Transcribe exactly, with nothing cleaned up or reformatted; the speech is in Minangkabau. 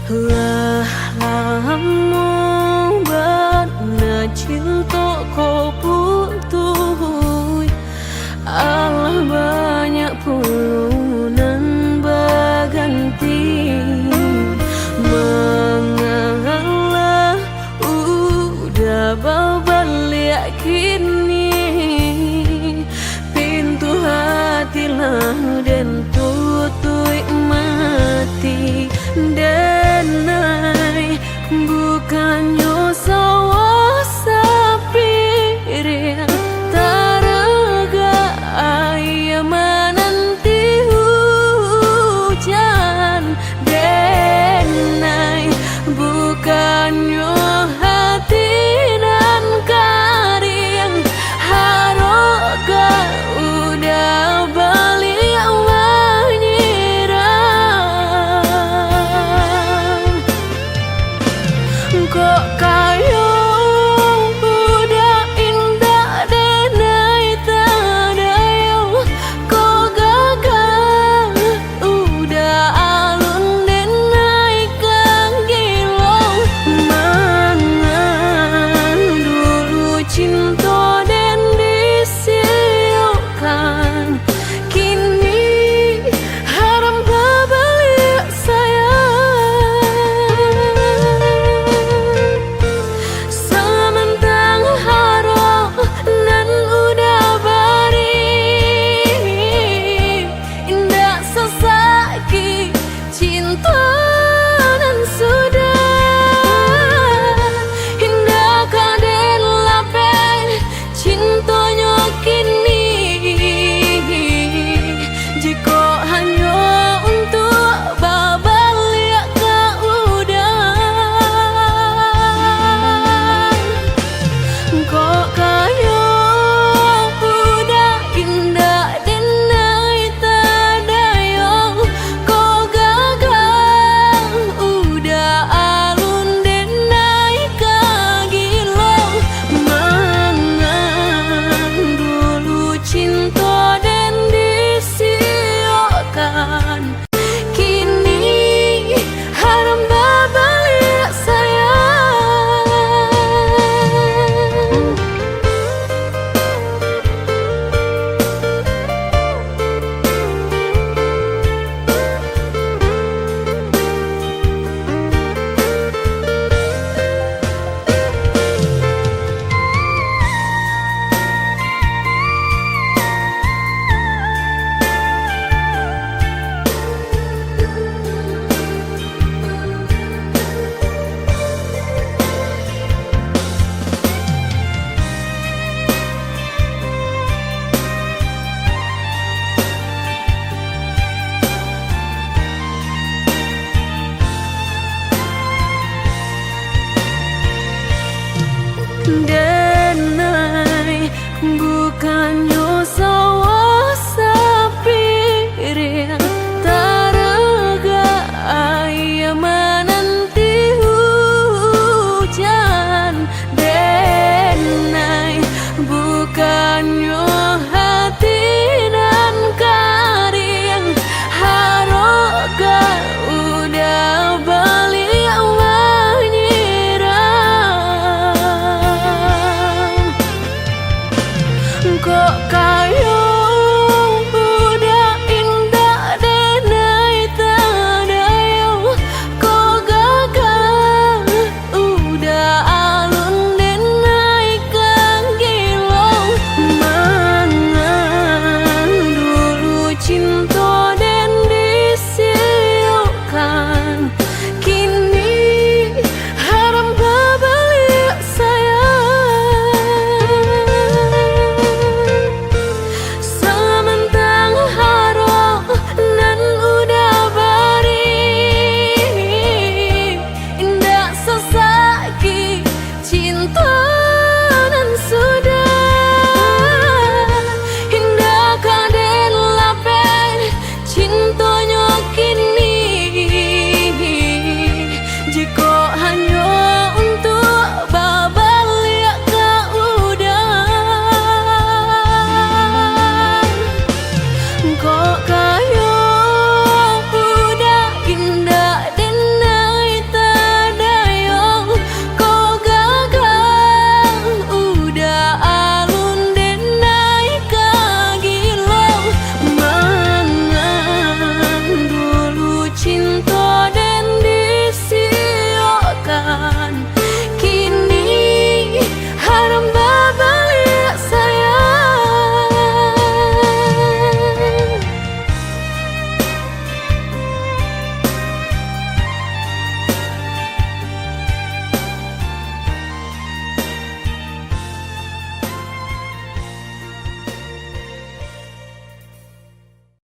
Lah lamo bana cinto ko putuih, alah banyak pulo nan baganti. Mangalah Uda babaliak kini, pintu hati lah den tutuik mati. Denai, bukannyo sawah sapiring, taragak aia mananti hujan. Denai, bukannyo hati nan kariang, harok ka Uda baliak manyiram. Kok kayo Uda indak denai tadayo, kok gagah Uda alun denai ka gilo. Mangan dulu cinto den disiokkan, kini haram babaliak sayang. Samantang harok nan Uda bari, indak sasakik cinto nan sudah. Indak ka den lapeh cintonyo kini, jikok hanyo untuak babaliak ka Uda. Kok kayo Uda indak denai tadayo, kok gagah Uda alun denai ka gilo. Mangan dulu cinto den disiokkan, kini haram babaliak sayang.